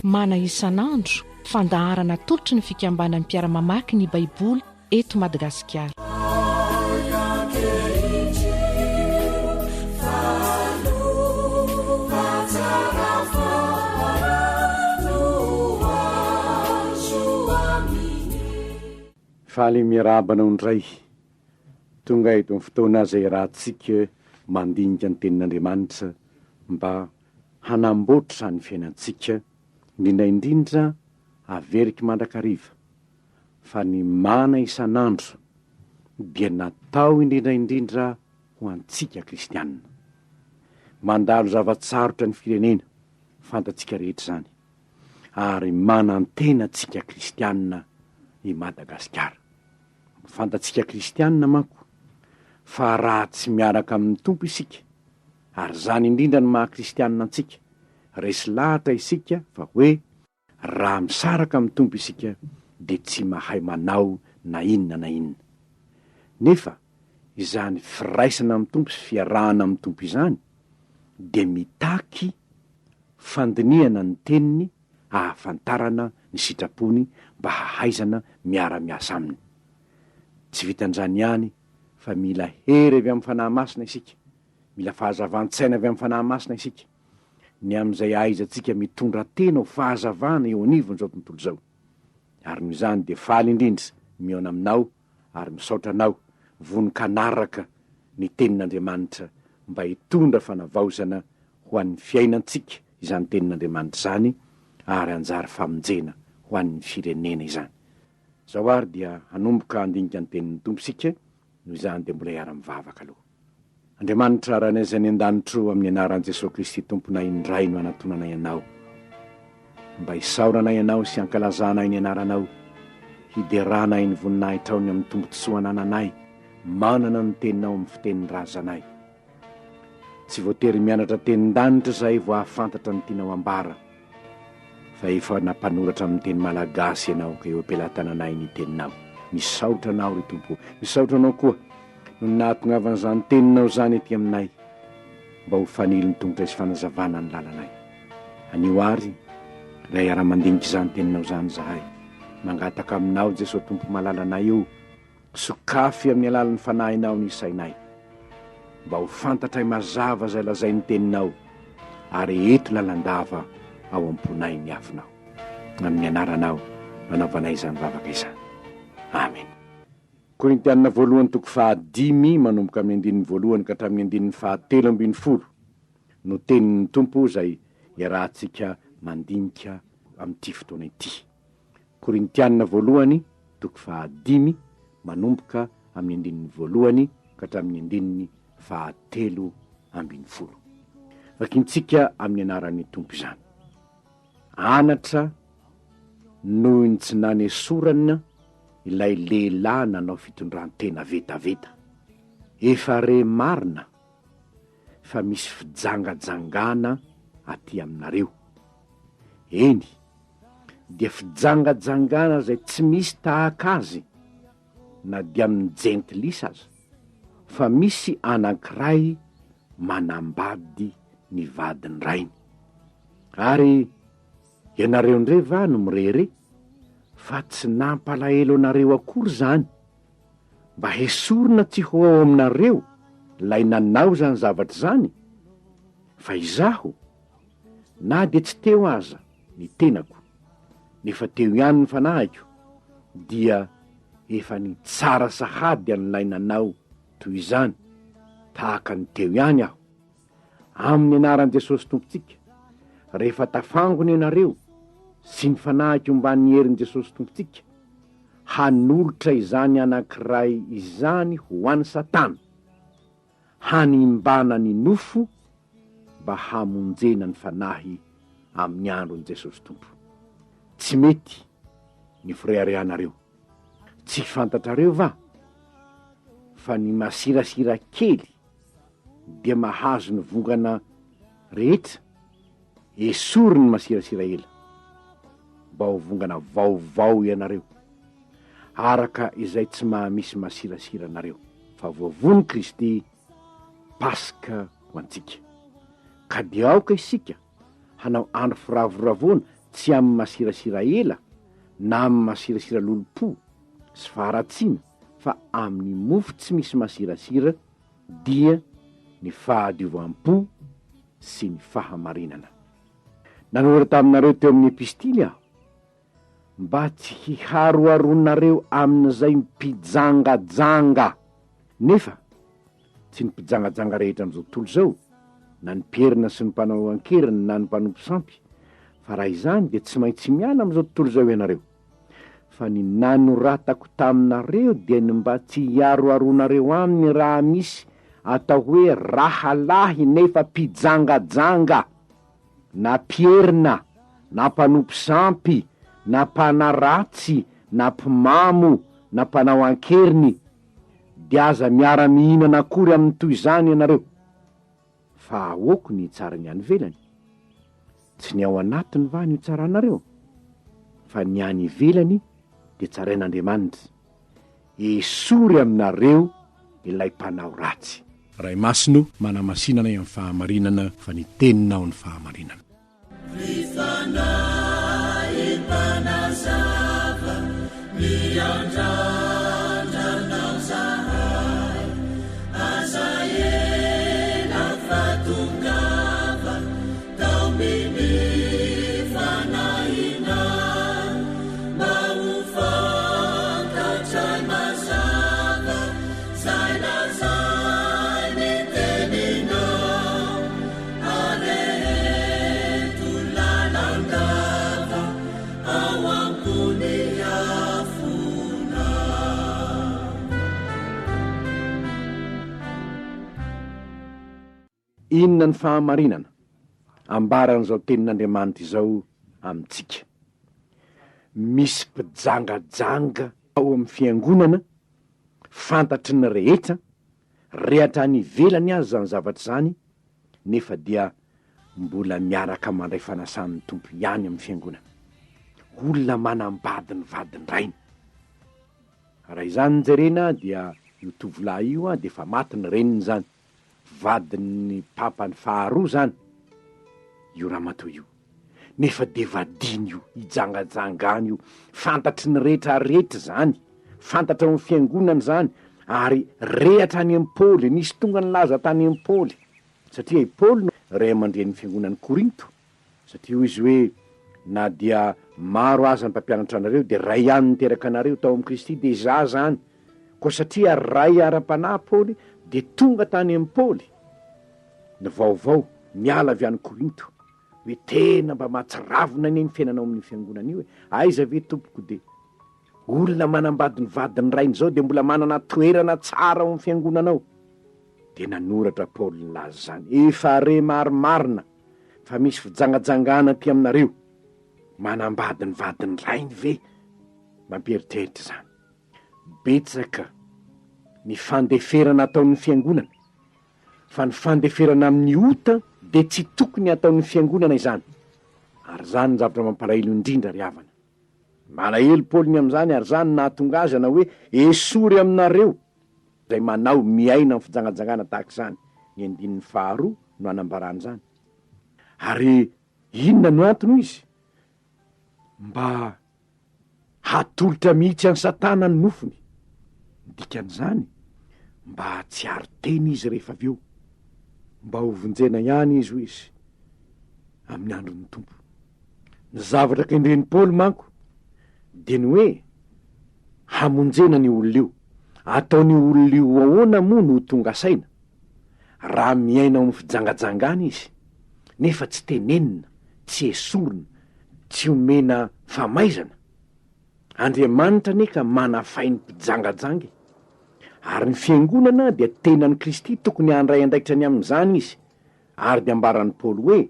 Mana isan'andro, fandaharana atolotry ny fikambanan'ny mpiara-mamaky ny Baiboly eto Madagasikara. Faly miarahaba anao indray. Tonga eto amin'ny fotoana izay iarahantsika mandinika ny Tenin'Andriamanitra mba hanamboatra ny fiainantsika, indrindra indrindra averiko mandrakariva fa ny mana isan'andro dia natao indrindra indrindra ho antsika kristianina. Mandalo zava-tsarotra ny firenena, fantatsika rehetra izany, ary manantena antsika kristianina i Madagasikara. Fantatsika kristianina manko fa raha tsy miaraka amin'ny Tompo isika, ary izany indrindra no maha kristianina antsika, resy lahatra isika fa hoe Raha misaraka amin'ny Tompo isika dia tsy mahay manao na inona na inona. Nefa izany firaisana amin'ny Tompo sy fiarahana amin'ny Tompo izany dia mitaky fandinihana ny Teniny ahafantarana ny sitrapony mba hahaizana miara-miasa Aminy. Tsy vitan'izany ihany fa mila hery avy amin'ny Fanahy Masina isika, mila fahazavan-tsaina avy amin'ny Fanahy Masina isika, ny amin'izay ahaizantsika mitondra tena ho fahazavana eo anivon'izao tontolo izao. Ary noho izany dia faly indrindra mihaona aminao ary misaotra anao vonon-kanaraka ny Tenin'Andriamanitra mba hitondra fanavaozana ho an'ny fiainantsika izany Tenin'Andriamanitra izany ary hanjary famonjena ho an'ny firenena izany. Izao ary dia hanomboka handinika ny Tenin'ny Tompo isika, noho izany dia mbola hiara-mivavaka aloha. Andriamanitra Rainay izay any an-danitro, amin'ny anaran'i Jesoa Kristy Tomponay indray no anatonanay Anao, mba hisaoranay Anao sy hankalazanay ny anaranao, hideranay ny voninahitrao ny amin'ny tombontsoa anananay manana ny Teninao amin'ny fitenin-drazanay. Tsy voatery mianatra tenin-danitra izahay vao hahafantatra ny tianao ambara. Fa efa nampanoratra amin'ny teny malagasy ianao ka eo am-pelatananay ny teninao. Misaotra anao ry Tompo o. Misaotra anao koa noho ny nahatongavan'izany teninao izany ety aminay mba ho fanilo ny tongotray sy fanazavana ny lalanay. Anio àry, raha hiara-mandinika izany teninao izany izahay, mangataka aminao Jesoa Tompo malalanay o, Sokafy amin'ny alalan'ny Fanahinao ny sainay, mba ho fantatray mazava izay lazain'ny Teninao, ary eto lalandava ao am-ponay ny afonao. Amin'ny Anaranao no anaovanay izany vavaka izany. Amena. Korintiana voalohany toko fahadimy manomboka amin'ny andininy voalohany ka hatramin'ny andininy fahatelo ambinifolo no tenin'ny Tompo izay iarahantsika mandinika amin'ity fotoana ity. Korintiana voalohany toko fahadimy manomboka amin'ny andininy voalohany ka hatramin'ny andininy fahatelo ambinifolo. Vakintsika amin'ny anaran'ny Tompo izany. Anatra noho ny tsy nanesorana ilay lehilahy nanao fitondran-tena vetaveta. Efa re marina fa misy fijangajangana aty aminareo. Eny, dia fijangajangana izay tsy misy tahaka azy na dia amin'ny jentilisa aza, fa misy anankiray manambady ny vadin-drainy. Ary ianareo indray va no mirehareha fa tsy nampalahelo anareo akory izany, mba hesorina tsy ho ao aminareo ilay nanao izany zavatra izany? Fa izaho, na dia tsy teo aza ny tenako, nefa teo ihany ny fanahiko, dia efa nitsara sahady an'ilay nanao toy izany, tahaka ny teo ihany aho. Amin'ny anaran'i Jesosy Tompontsika, rehefa tafangona ianareo sy ny fanahiko omban'ny herin'i Jesosy Tompontsika, hanolotra izany anankiray izany ho an'i Satana, hanimbana ny nofo mba hamonjena ny fanahy amin'ny andron'i Jesosy Tompo. Tsy mety ny fireharehanareo. Tsy fantatrareo va fa ny masirasira kely dia mahazo ny vongana? rehetra, esory ny masirasira ela, mba ho vongana vaovao ianareo, araka izay tsy maha-misy masirasira anareo, fa voavono Kristy Paska ho antsika. Ka dia aoka isika hanao andro firavoravoana tsy amin'ny masirasira ela na amin'ny masirasira lolompo sy faharatsiana fa amin'ny mofo tsy misy masirasira dia ny fahadiovam-po sy ny fahamarinana. Nanoratra taminareo teo amin'ny epistily aho mba tsy hiharoharoanareo amin'izay mpijangajanga. Nefa tsy ny mpijangajanga rehetra amin'izao tontolo izao, na ny mpierina sy ny mpanao an-keriny na ny mpanompo sampy, fa raha izany dia tsy maintsy miala amin'izao tontolo izao ianareo. Fa ny nanoratako taminareo dia ny mba tsy hiharoharoanareo aminy raha misy atao hoe rahalahy nefa mpijangajanga, na mpierina, na mpanompo sampy, na mpanaratsy, na mpimamo, na mpanao an-keriny, dia aza miara-mihinana akory amin'ny toy izany ianareo, fa ahoako ny hitsara ny any ivelany? Tsy ny ao anatiny va no hitsaranareo? Fa ny any ivelany dia tsarain'Andriamanitra. Esory aminareo ilay mpanao ratsy. Ray Masina o, manamasina anay amin'ny fahamarinana, fa ny Teninao ny fahamarinana. Ry Fanahy Mpanazava, miandrandra Anao zahay, aza ela fa tongava, taominy fanahinay, mba ho fantatray mazava zay lazain'ny teninao. Areheto lalandava ao ambony afona. Inona ny fahamarinana ambaran'izao Tenin'Andriamanitra izao amintsika? Misy mpijangajanga ao amin'ny fiangonana, fantatry ny rehetra, re hatrany ivelany aza izany zavatra izany, nefa dia mbola miaraka mandray fanasan'ny Tompo ihany amin'ny fiangonana. Olona manambady ny vadin-drainy. Raha izany no jerena dia io tovolahy io dia efa maty ny reniny izany. Vadin'ny papany faharoa izany io ramatoa io. Nefa dia vadiny io, ijangajangany io. Fantatry ny rehetra rehetra izany. Fantatra ao amin'ny fiangonana izany. Ary re hatrany amin'i Paoly. Nisy tonga nilaza tany amin'i Paoly. Satria i Paoly no ray aman-drenin'ny fiangonan'i Korinto. Satria hoy izy hoe, Na dia maro aza ny mpampianatra anareo, dia Ray ihany niteraka anareo tao amin'i Kristy, dia izaho izany. Koa satria ray ara-panahy Paoly, dia tonga tany amin'i Paoly ny vaovao niala avy any Korinto, hoe tena mba mahatsiravina anie ny fiainana ao amin'io fiangonana io e! Aiza ve tompoko dia olona manambady ny vadin'ny rainy izao dia mbola manana toerana tsara ao amin'ny fiangonana ao? Dia nanoratra Paoly nilaza izany, Efa re marimarina fa misy fijangajangana aty aminareo, manambady ny vadin'ny rainy ve? Mampieritreritra izany. Betsaka ny fandeferana ataon'ny fiangonana, fa ny fandeferana amin'ny ota dia tsy tokony hataon'ny fiangonana izany. Ary izany ny zavatra mampalahelo indrindra ry havana. Malahelo Paoly ny amin'izany ary izany no nahatonga azy hanao hoe, Esory aminareo izay manao, miaina amin'ny fijangajangana tahaka izany. Ny andininy faharoa no anambarany izany. Ary inona no antony hoy izy? Mba Hatolotra mihitsy an'i Satana ny nofony. Ny dikan'izany, mba hahatsiaro tena izy rehefa avy eo. Mba hovonjena ihany izy, hoy izy, amin'ny andron'ny Tompo. Ny zavatra kendren'i Paoly manko dia ny hoe hamonjena an'io olona io. Ataon'io olona io ahoana moa no ho tonga saina, raha miaina ao amin'ny fijangajangana izy, nefa tsy tenenina, tsy esorina, Tsy omena famaizana? Andriamanitra anie ka manafay ny mpijangajanga e! Ary ny fiangonana dia tenan'i Kristy tokony handray andraikitra ny amin'izany izy, ary dia ambaran'i Paoly hoe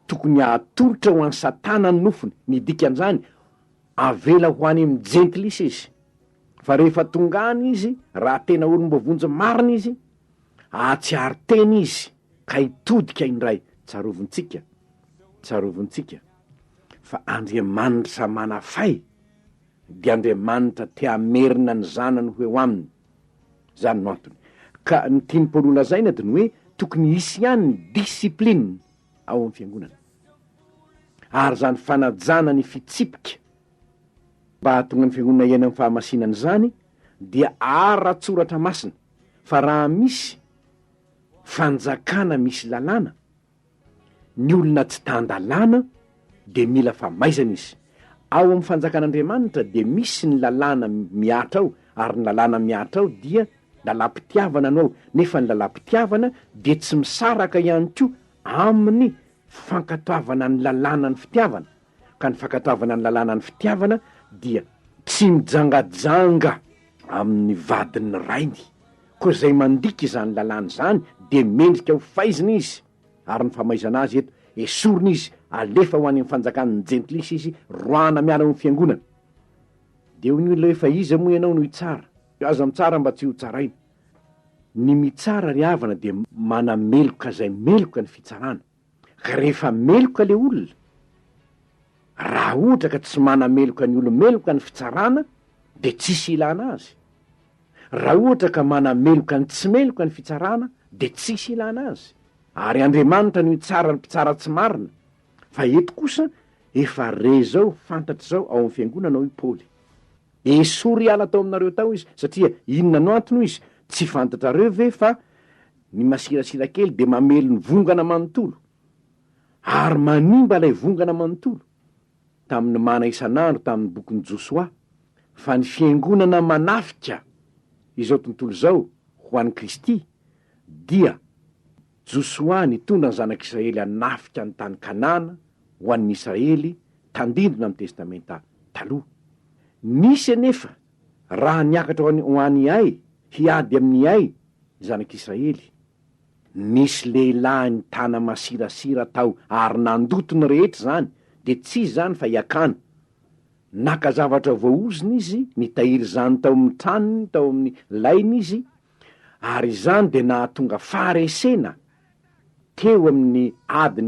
tokony hatolotra ho an'i Satana ny nofony, ny dikan'izany avela ho any amin'ny jentilisa izy, fa rehefa tonga any izy, raha tena olom-boavonjy marina izy, hahatsiaro tena izy ka hitodika indray. Tsarovintsika, tsarovintsika fa Andriamanitra manafay dia Andriamanitra te hamerina ny zanany ho eo aminy. Izany no antony. Ka ny tian'i Paoly holazaina dia ny hoe tokony hisy ihany ny discipline ao amin'ny fiangonana. Ary izany fanajana ny fitsipika mba hahatonga ny fiangonana hiaina amin'ny fahamasinana izany dia ara-tsoratra masina fa raha misy fanjakana misy lalàna, ny olona tsy tan-dalàna dia mila famaizana izy. Ao amin'ny fanjakan'Andriamanitra dia misy ny lalàna mihatra ao, ary ny lalàna mihatra ao dia lalam-pitiavana no ao, nefa ny lalam-pitiavana dia tsy misaraka ihany koa amin'ny fankatoavana ny lalàna ny fitiavana, ka ny fankatoavana ny lalàna ny fitiavana dia tsy mijangajanga amin'ny vadin'ny rainy. Koa izay mandika izany lalàna izany dia mendrika ho faizina izy, ary ny famaizana azy eto, esorina izy, alefa ho any amin'ny fanjakan'ny jentilisa izy, roahana miala ao amin'ny fiangonana. Dia hoy ny olona hoe, fa iza moa ianao no hitsara? Aza mitsara mba tsy hotsaraina. Ny mitsara ry havana dia manameloka izay meloka ny fitsarana. Ka rehefa meloka le olona, raha ohatra ka tsy manameloka ny olo-meloka ny fitsarana dia tsisy ilana azy. Raha ohatra ka manameloka ny tsy meloka ny fitsarana dia tsisy ilana azy. Ary Andriamanitra no hitsara ny mpitsara tsy marina. Fa eto kosa efa re izao, fantatra izao ao amin'ny fiangonana hoy Paoly. Esory hiala tao aminareo tao izy, satria inona no antony hoy izy, tsy fantatrareo ve fa ny masirasira kely dia mamely ny vongana manontolo, ary manimba ilay vongana manontolo, tamin'ny mana isan'andro tamin'ny bokin'i Josoa, fa ny fiangonana manafika izao tontolo izao ho an'i Kristy dia Josoa nitondra ny zanak'Israely hanafika ny tany Kanana ho an'ny Israely tandindona amin'ny Testamenta Taloha. Nisy anefa raha niakatra ho any ho any Ay hiady amin'ny Ay ny zanak'Israely, nisy lehilahy nitana masirasira tao ary nandoto ny rehetra izany, dia tsy iza izany fa i Akana. Naka zavatra voaozona izy, nitahiry izany tao amin'ny tranony, tao amin'ny lainy izy, ary izany dia nahatonga faharesena teo amin'ny ady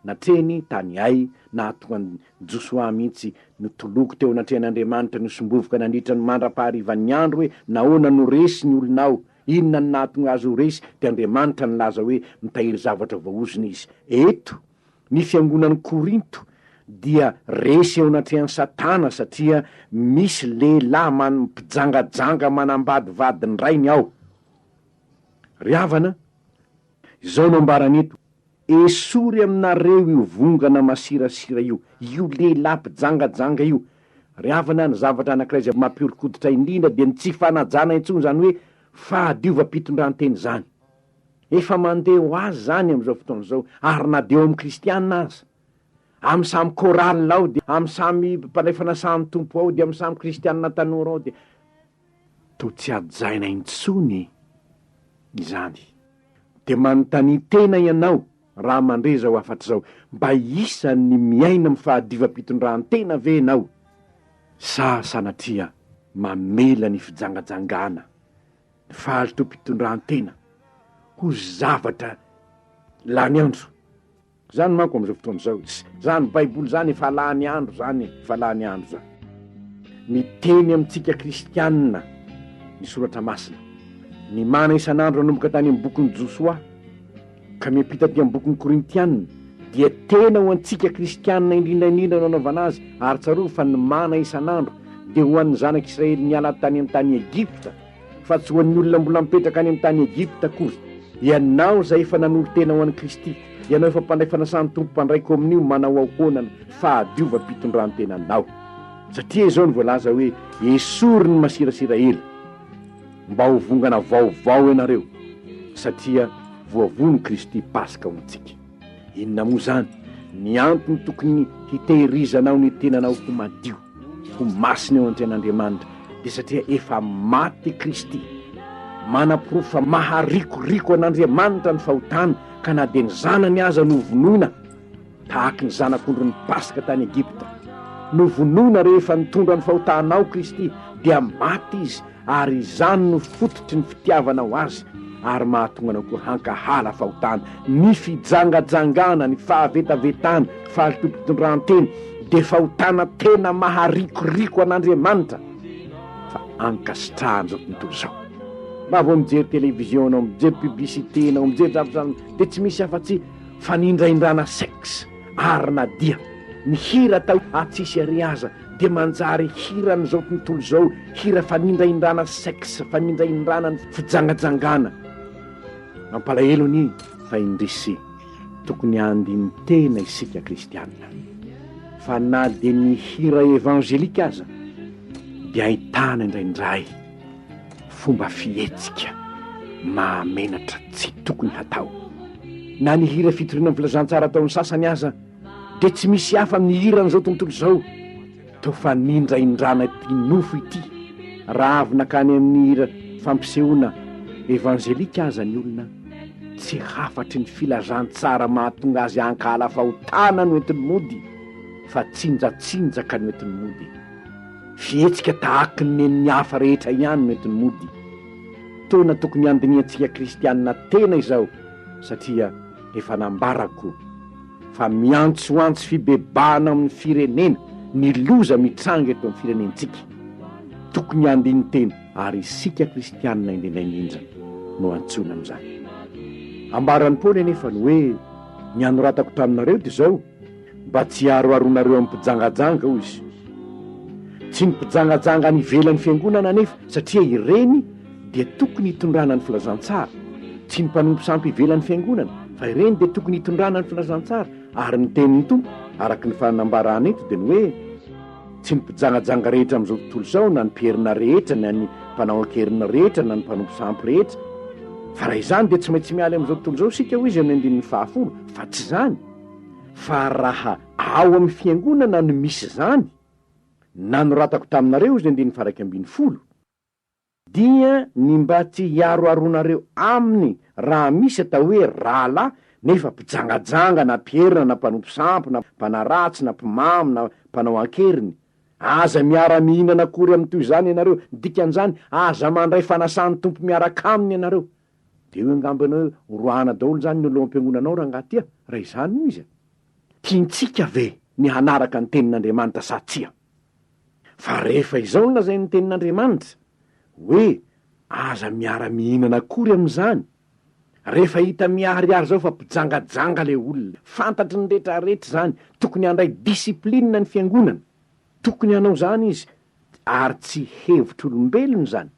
natrehiny tany Ay, nahatonga an'i Josoa mihitsy nitoloko teo anatrehan'Andriamanitra, nisombovika nandritra ny mandra-paharivan'ny andro hoe, Nahoana no resy ny olonao? Inona no nahatonga azy ho resy? Dia Andriamanitra nilaza hoe, Mitahiry zavatra voaozona izy. Eto, ny fiangonan'i Korinto dia resy eo anatrehan'i Satana satria misy lehilahy man mpijangajanga manambady vadin-drainy ao. Ry havana, izao no ambarany eto, Esory aminareo io vongana masirasira io, io lehilahy mpijangajanga io. Ry havana, ny zavatra anankiray izay mampihoron-koditra indrindra dia ny tsy fanajana intsony izany hoe fahadiovam-pitondrantena izany. Efa mandeha ho azy izany amin'izao fotoana izao, ary na dia eo amin'ny kristiana aza. Amin'ny samy chorale ao dia, amin'ny samy mpandray fanasan'ny Tompo ao dia, amin'ny samy kristiana tanora ao dia, toa tsy hajaina intsony izany. Dia manontania tena ianao raha mandre izao hafatra izao, mba isan'ny miaina amin'ny fahadiovam-pitondrantena ve ianao sa sanatria mamela ny fijangajangana, ny fahalotoam-pitondrantena ho zavatra lany andro? Zany manko amizao fotoana zao tsy zany baiboly zany efa lany andro zany e, efa lany andro zany. Miteny amintsika kristianina ny soratra masina. Ny mana isan'andro nanomboka tany amin'ny bokin'i Josoa ka miampita aty amin'ny bokin'ny Korintianina dia tena ho antsika kristianina indrindra indrindra no anaovana azy ary tsarovy fa ny mana isan'andro dia ho an'ny zanak'Israely niala tany amin'ny tany Egypta fa tsy ho an'ny olona mbola mipetraka any amin'ny tany Egypta akory. Ianao izay efa nanolo-tena ho an'i Kristy, ianao efa mpandray fanasan'ny Tompo mpandray komonio, manao ahoana ny fahadiovam-pitondran-tenanao? Satria izao no voalaza hoe, Esory ny masirasira ela, mba ho vongana vaovao ianareo, satria voavono Kristy Paska ho antsika. Inona moa izany ny antony tokony hitehirizanao ny tenanao ho madio, ho masina eo anatrehan'Andriamanitra? Dia satria efa maty Kristy. Manaporofo fa maharikoriko an'Andriamanitra ny fahotana, ka na dia ny Zanany aza novonoina, tahaky ny zanak'ondrin'ny Paska tany Egypta. Novonoina rehefa nitondra ny fahotanao Kristy, dia maty Izy, ary izany no fototry ny fitiavanao Azy. ary mahatonga anao koa hankahala fahotana. Ny fijangajangana, ny fahavetavetana, fahalotoam-pitondrantena dia fahotana tena maharikoriko an'Andriamanitra fa ankasitrahan'izao tontolo izao. Raha vao mijery télévision anao, mijery publicité anao, mijery zavatra dia tsy misy afa-tsy fanindraindrana sexe ary na dia ny hira atao atsisy ary aza dia manjary hiran'izao tontolo izao, hira fanindraindrana sexe, fanindraindrana ny fijangajangana. Mampalahelo anie fa indrisy tokony handini-tena isika kristiana fa na dia ny hira evangelika aza dia ahitana indraindray fomba fihetsika mahamenatra tsy tokony hatao. Na ny hira fitoriana ny filazantsara ataon'ny sasany aza dia tsy misy hafa amin'ny hiran'izao tontolo izao. Toa fanindraindrana ity nofo ity. Raha avy nankany amin'ny hira fampisehoana evanjelika aza ny olona, tsy hafatry ny filazantsara mahatonga azy hankahala fahotana no entiny mody, fa tsinjatsinjaka no entiny mody. Fihetsika tahaky ny nen'ny hafa rehetra ihany no entiny mody. Taona tokony handinihantsika kristianina tena izao satria efa nambarako fa miantsoantso fibebahana amin'ny firenena ny loza mitranga eto amin'ny firenentsika. Tokony handini-tena ary isika kristianina indrindra indrindra no antsoina amin'izany. Ambaran'i Paoly anefa ny hoe ny anoratako taminareo dia izao, Mba tsy hiaroharoanareo amin'ny mpijangajanga, hoy izy. Tsy ny mpijangajanga any ivelan'ny fiangonana anefa, satria ireny dia tokony hitondrana ny filazantsara. Tsy ny mpanompo sampy ivelan'ny fiangonana, fa ireny dia tokony hitondrana ny filazantsara. Ary ny tenin'ny Tompo, araka ny fanambarana eto, dia ny hoe, Tsy ny mpijangajanga rehetra amin'izao tontolo izao, na ny mpierina rehetra, na ny mpanao an-keriny rehetra, na ny mpanompo sampy rehetra. Fa raha izany dia tsy maintsy miala amin'izao tontolo izao isika, hoy izy amin'ny andininy fahafolo, fa tsy izany. Fa raha ao amin'ny fiangonana no misy izany, nanoratako taminareo izy andininy faha 11, dia ny mba tsy hiaroharoanareo aminy raha misy atao hoe rahalahy nefa mpijangajanga na mpierina na mpanompo sampy na mpanaratsy na mpimamo na mpanao an-keriny. Aza miara-mihinana akory amin'ny toy izany ianareo. Ny dikan'izany, aza mandray fanasan'ny Tompo miaraka aminy ianareo. Dia hoy angamba ianao hoe, horoahana daholo izany ny olona ao am-piangonana ao rangahy ty a! Raha izany no izy a! Tiantsika ve ny hanaraka ny Tenin'Andriamanitra sa tsia? Fa rehefa izao no lazain'ny Tenin'Andriamanitra, hoe aza miara-mihinana akory amin'izany, rehefa hita miharihary izao fa mpijangajanga ilay olona, fantatry ny rehetrarehetra izany, tokony handray discipline ny fiangonana, tokony hanao izany izy, ary tsy hevitr'olombelona izany,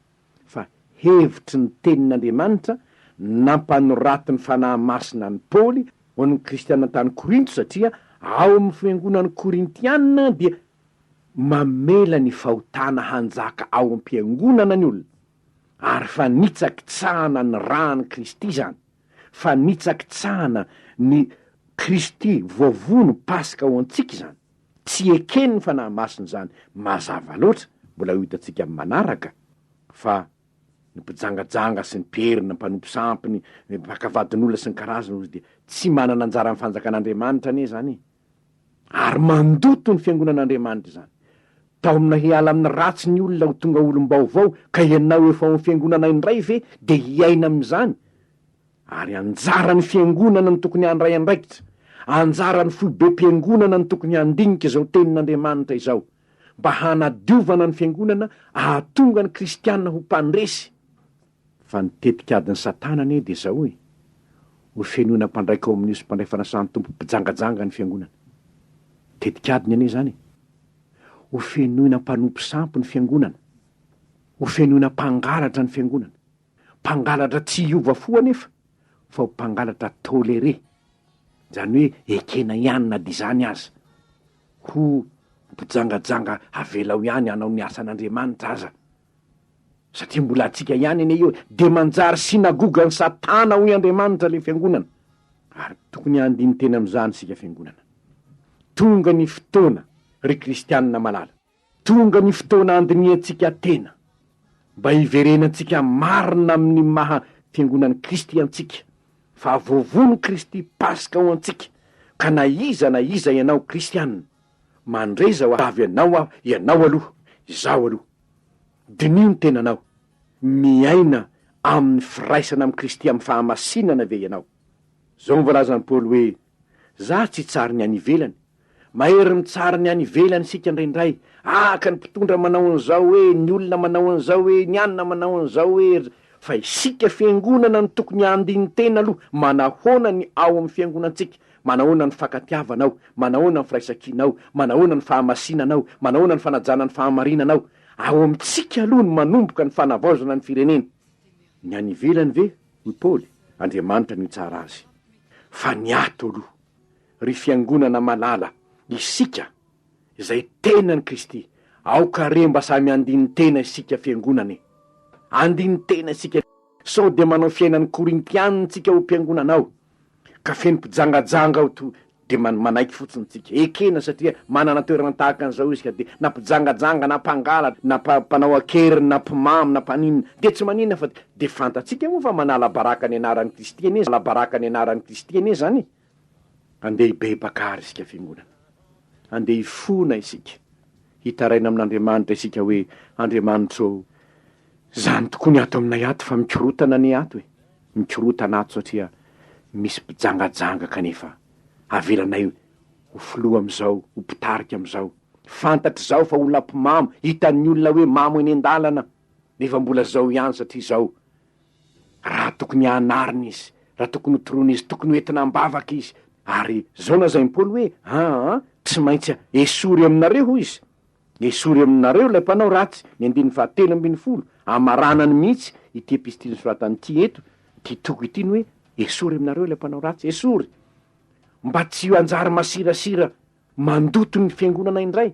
fa hevitry ny Tenin'Andriamanitra nampanoratin'ny Fanahy Masina an'i Paoly ho an'ny Kristiana tany Korinto satria ao amin'ny fiangonan'ny Korintiana dia mamela ny fahotana hanjaka ao am-piangonana ny olona ary fanitsakitsahana ny ràn'i Kristy izany, fanitsakitsahana ny Kristy voavono Paska ho antsika izany. Tsy eken'ny Fanahy Masina izany mazava loatra, mbola ho hitantsika amin'ny manaraka fa ny mpijangajanga sy ny mpierina, mpanompo sampy, ny mpaka vadin'olona sy ny karazany ozy dia tsy manana anjara amin'ny fanjakan'Andriamanitra anie izany e! Ary mandoto ny fiangonan'Andriamanitra izany. Taomina hiala amin'ny ratsy ny olona ho tonga olom-baovao ka ianao efa ao amin'ny fiangonana indray ve dia hiaina amin'izany? Ary anjaran'ny Fiangonana no tokony handray andraikitra, anjaran'ny foibem-piangonana no tokony handinika izao Tenin'Andriamanitra izao, mba hanadiovana ny Fiangonana ahatonga ny Kristiana ho mpandresy. Fa ny tetik'adin'i Satana anie dia izao e, ho fenoina mpandray kaominio sy mpandray fanasan'ny Tompo mpijangajanga ny Fiangonana. Tetik'adiny anie izany e. Ho fenoina mpanompo sampy ny Fiangonana. Ho fenoina mpangalatra ny Fiangonana. Mpangalatra tsy hiova fo anefa fa ho mpangalatra toléré, izany hoe ekena ihany na dia izany aza. Ho mpijangajanga avelao ihany hanao ny asan'Andriamanitra aza satria mbola antsika ihany anie io e. Dia manjary synagogan'i Satana hoy Andriamanitra ilay fiangonana. Ary tokony handini-tena amin'izany isika fiangonana. Tonga ny fotoana ry kristianina malala. Tonga ny fotoana handinihantsika tena, mba hiverenantsika marina amin'ny maha Fiangonan'i Kristy antsika, fa voavono Kristy Paska ho antsika, ka na iza na iza ianao Kristiana, mandreza ho avy anao aho, ianao aloha, izaho aloha. Diniho ny tenanao. Miaina. amin'ny firaisana amin'i Kristy amin'ny fahamasinana ve ianao? Izao no voalazan'i Paoly hoe, Za tsy hitsara ny any ivelany. Mahery mitsara ny any ivelany isika indraindray. Ah, ka ny mpitondra manao an'izao hoe, ny olona manao an'izao hoe, ny anona manao an'izao hoe, fa isika fiangonana no tokony handini-tena aloha, manahoana ny ao amin'ny fiangonantsika, manahoana ny fankatiavana ao, manahoana ny firaisankina ao, manahoana ny fahamasinana ao, manahoana ny fanajana ny fahamarinana ao. Ao amintsika aloha no manomboka ny fanavaozana ny firenena. Ny any ivelany ve, hoy Paoly, Andriamanitra no hitsara azy. Fa ny ato aloha, ry fiangonana malala, isika, izay tenan'i Kristy, aoka re mba samy handini-tena isika fiangonana e! Handini-tena isika, sao dia manao fiainan'ny Korintianina isika ao am-piangonana ao. Ka feno mpijangajanga ao to de manaiky fotsiny tsika. Ekena satria manana toerana tahaka an'izao izy ka de na mpijangajanga na mpangalatra na mpanao an-keriny na mpimamo na mpaninona de tsy maninona fa de fantatsika moa fa manala baraka ny anaran'i Kristy anie manala baraka ny anaran'i Kristy anie zany e! Andeha hibebaka ary isika fiangonana. Andeha hifona isika. Hitaraina amin'Andriamanitra isika hoe, Andriamanitra ô, Izany tokoa ny ato aminay ato fa mikorotana anie ato e! Mikorotana ato satria misy mpijangajanga kanefa avelanay ho filoha amin'izao, ho mpitarika amin'izao. Fantatr'izao fa olona mpimamo, hitan'ny olona hoe mamo eny an-dalana nefa mbola izao ihany satria izao. Raha tokony hanarina izy, raha tokony ho toroina izy, tokony ho entina am-bavaka izy. Ary izao lazain'i Paoly hoe, aa, tsy maintsy esory aminareo hoy izy. Esory aminareo ilay mpanao ratsy, ny andininy fahatelo ambin'ny folo, amaranany mihitsy ity epistily nosoratany ity eto, ity toko ity ny hoe, esory aminareo ilay mpanao ratsy, esory, mba tsy hanjary masirasira mandoto ny fiangonana indray.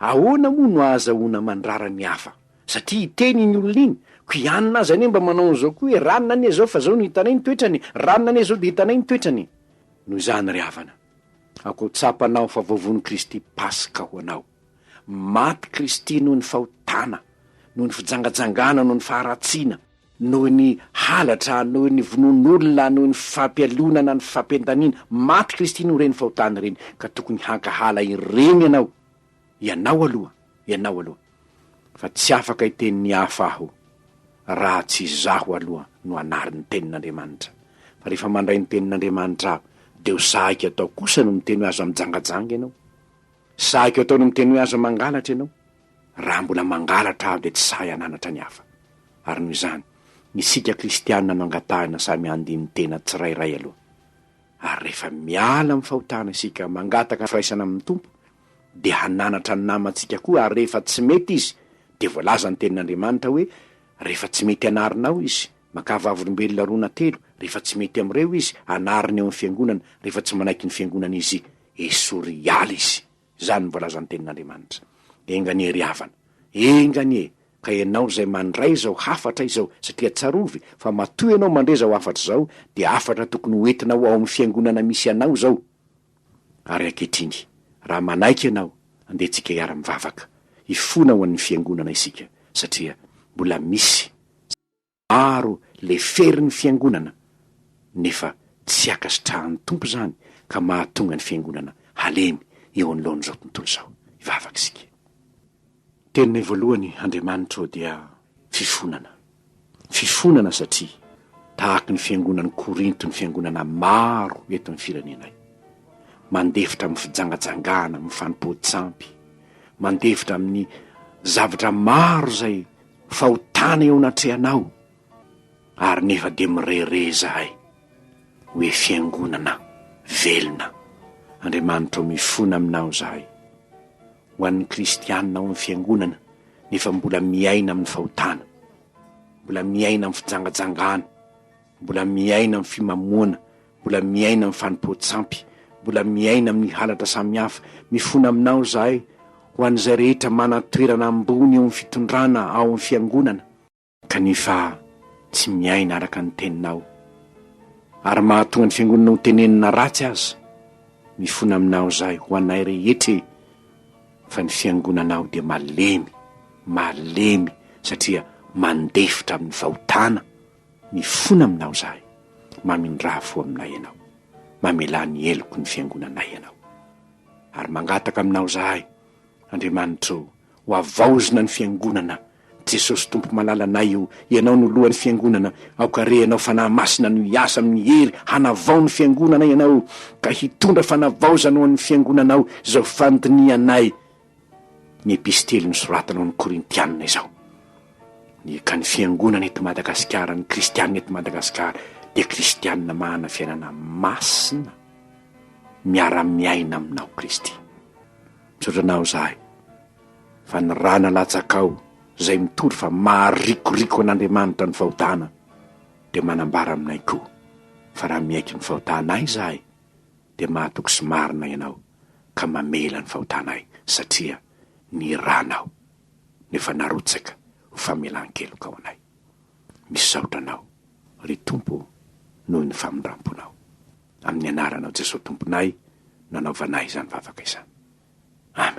Ahoana moa no ahazahoana mandrara ny hafa? Satria hiteny iny olona iny, ko i anona aza anie mba manao an'izao koa e, ranona anie izao fa zao no hitanay ny toetrany e, ranona anie izao dia hitanay ny toetrany e. Noho izany ry havana, Aoka ho tsapanao fa voavono Kristy Paska ho anao. Maty Kristy noho ny fahotana, noho ny fijangajangana, noho ny faharatsiana, noho ny halatra, noho ny vonoan'olona, noho ny fampialonana, ny fampiandaniana. Maty Kristy noho ireny fahotana ireny, ka tokony hankahala ireny ianao. Ianao aloha, ianao aloha. Fa tsy afaka hiteny ny hafa aho raha tsy izaho aloha no hanary ny tenin'Andriamanitra. Fa rehefa mandray ny tenin'Andriamanitra aho, dia ho sahiko atao kosa no miteny hoe aza mijangajanga ianao. Sahiko atao no miteny hoe aza mangalatra ianao. Raha mbola mangalatra aho dia tsy sahy hananatra ny hafa. Ary noho izany, isika kristiana no angatahina samy handini-tena tsirairay aloha. Ary rehefa miala amin'ny fahotana isika, mangataka firaisana amin'ny Tompo, dia hananatra ny namantsika koa, ary rehefa tsy mety izy, dia voalaza ny tenin'Andriamanitra hoe, rehefa tsy mety anarinao izy, makà vavolombelona roa na telo, rehefa tsy mety amin'ireo izy, anarina eo amin'ny fiangonana, rehefa tsy manaiky ny fiangonana izy, esory hiala izy. Izany no voalazan'ny tenin'Andriamanitra. Enga anie ry havana, enga anie ka ianao izay mandray izao hafatra izao, satria tsarovy fa matoa ianao mandre izao hafatra izao, dia hafatra tokony ho entinao ao amin'ny fiangonana misy anao izao. Ary ankehitriny, raha manaiky ianao, andeha tsika hiara-mivavaka, hifona ho an'ny fiangonana isika, satria mbola misy maro leferin'ny fiangonana, nefa tsy ankasitrahan'ny Tompo izany ka mahatonga ny fiangonana halemy eo anoloan'izao tontolo izao. Hivavaka isika. Teninay voalohany, Andriamanitra ô, dia fifonana. Fifonana satria tahaky ny fiangonan'i Korinto ny fiangonana maro eto amin'ny firenenay. Mandefitra amin'ny fijangajangana, amin'ny fanompoan-tsampy, mandefitra amin'ny zavatra maro izay fahotana eo anatrehanao, ary nefa dia mirehareha izahay hoe fiangonana velona. Andriamanitra ô, mifona aminao izahay. Ho an'ny kristianina ao amin'ny fiangonana nefa mbola miaina amin'ny fahotana, mbola miaina amin'ny fijangajangana, mbola miaina amin'ny fimamoana, mbola miaina amin'ny fanompoan-tsampy, mbola miaina amin'ny halatra samihafa. Mifona aminao izahay ho an'izay rehetra manan-toerana ambony eo amin'ny fitondrana ao amin'ny fiangonana, kanefa tsy miaina araka ny teninao, ary mahatonga ny fiangonana ho tenenina ratsy aza. Mifona aminao izahay ho anay rehetra e, fa ny fiangonanao dia malemy, malemy satria mandefitra amin'ny fahotana. Mifona aminao izahay, mamindrà fo aminay Ianao, mamelà ny heloky ny fiangonanay Ianao. Ary mangataka aminao izahay, Andriamanitra ô, ho havaozina ny fiangonana. Jesosy Tompo malalanay o, Ianao no lohan'ny Fiangonana, aoka re Ianao Fanahy Masina no hiasa amin'ny hery hanavao ny Fiangonana Ianao, ka hitondra fanavaozana ho an'ny Fiangonanao izao fandinihanay ny Epistily nosoratana ho an'ny Korintianina izao. Ny ka ny Fiangonana eto Madagasikara, ny Kristianina eto Madagasikara dia Kristianina manana fiainana masina miara-miaina aminao Kristy. Misaotra Anao izahay. Fa ny rà nalatsakao izay mitory fa maharikoriko an'Andriamanitra ny fahotana dia manambara aminay koa fa raha miaiky ny fahotanay izahay dia mahatoky sy marina Ianao ka mamela ny fahotanay satria ny rànao no efa narotsaka ho famelan-keloka ho anay. Misaotra Anao ry Tompo o noho ny famindram-ponao. Amin'ny anaranao Jesoa Tomponay no anaovanay izany vavaka izany.